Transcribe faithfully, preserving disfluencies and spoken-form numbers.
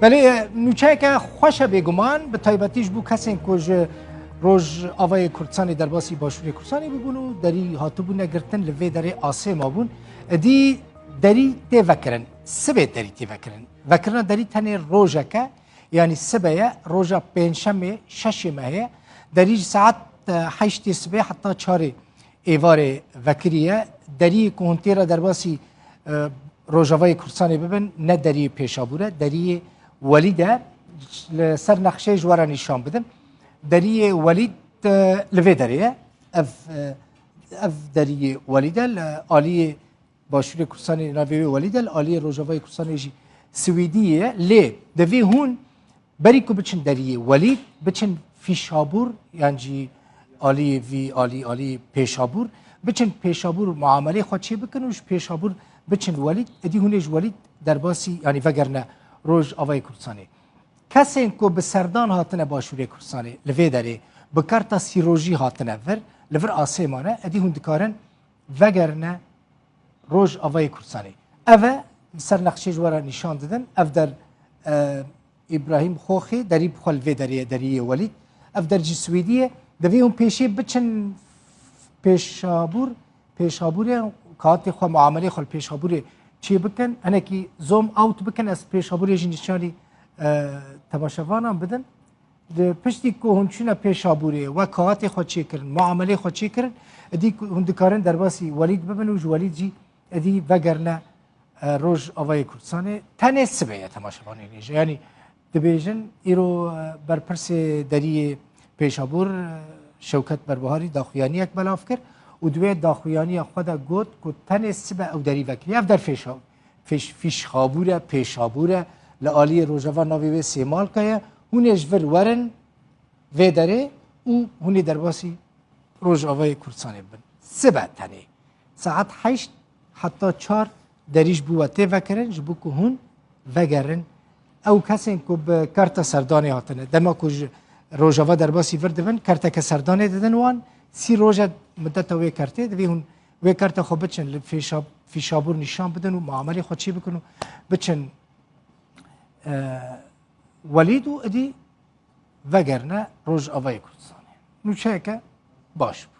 Belê, nûçeyeke xweş e bêguman, bi taybetî ji bo kesên ku ji Rojavayê Kurdistanê derbasî Başûrê Kurdistanê bûbûn û derî hatibûne girtin, li vê derê asê mabûn. Edî derî tê vekirin, sibê derî tê vekirin. Vekirina derî tenê rojeke, yanî sibe ye, roja pêncşemê, şeşê mehê ye. Derî ji saet, e, heştê sibê heta çarê êvarê vekirî ye. Deriyê ku hûn tê re derbasî, e, Rojavayê Kurdistanê bibin, ne deriyê Pêşabûr e, deriyê Welîd e. Li ser nexşeyê ji we re nîşan bidim. Deriyê Welîd, e, li vê derê ye. Ev, e, ev deriyê Welîd e, li aliyê Başûrê Kurdistanê navê wê Welîd e, li aliyê Rojavayê Kurdistanê jî Swîdiyê ye. Lê divê hûn berî ku biçin deriyê Welîd, biçin Fîşabûr, yan jî aliyê vî alî, aliyê Pêşabûr, biçin Pêşabûr muamelê xwe çê bikin û ji Pêşabûr biçin Welîd, edî hûn ê ji Welîd derbasî, yanî vegerine Rojavayê Kurdistanê. Kesên ku bi serdan hatine Başûrê Kurdistanê, li vê derê bi karta sîrojî hatine vir, li vir asê mane, edî hûn dikarin vegerine Rojavayê Kurdistanê. Ev e, li ser nexşê ji we re nîşan didin. Ev der, e, Îbrahîm Xoxê, derî bi xwe li vê derê ye, deriyê Welîd. Ev der jî Swêdî ye. Divê hûn pêşê biçin Pêşabûr, Pêşabûrê, kahatê xwe, muamelê xwe li Pêşabûrê çê bikin. Hinekî zoom out bikin, ez Pêşabûrê jî nîşanî, e, temaşevanan bidin. Di piştî ku hûn çûne Pêşabûrê, we kahatê xwe çêkirin, muamelê xwe çêkirin, edî ku hûn dikarin derbasî Welîd bibin û ji Welîd jî edî vegerine, e, Rojavayê Kurdistanê. Tenê sibê ye temaşevanê nêje. Yanî dibêjin, îro, e, berpirsê deriyê Pêşabûr, e, Şewket Berbiharî daxuyaniyek belav kir û di wê daxuyaniya xwe de got ku tenê sibe ew derî vekirî. Ev der fêşa-, fêş-, fîşxabûr e, pêşabûr e, li aliyê rojava navê wê Sêmalka ye. Hûn ê ji vir werin vê derê û hûn ê derbasî Rojavayê Kurdistanê bibin. Sibe tenê. Saet heşt heta çar derî ji bo we tê vekirin, ji bo ku hûn vegerin. Ew kesên ku bi karta serdanê hatine, dema ku ji Rojava derbasî vir dibin, karteke serdanê didin wan, sî roja muddeta wê kartê, divê hûn wê karta xwe biçin li fêşa-, fîşabûr nîşan bidin û muamelê xwe çê bikin û biçin, e, Welîd û idî vegerine Rojavayê Kurdistanê. Nûçeyeke baş bû.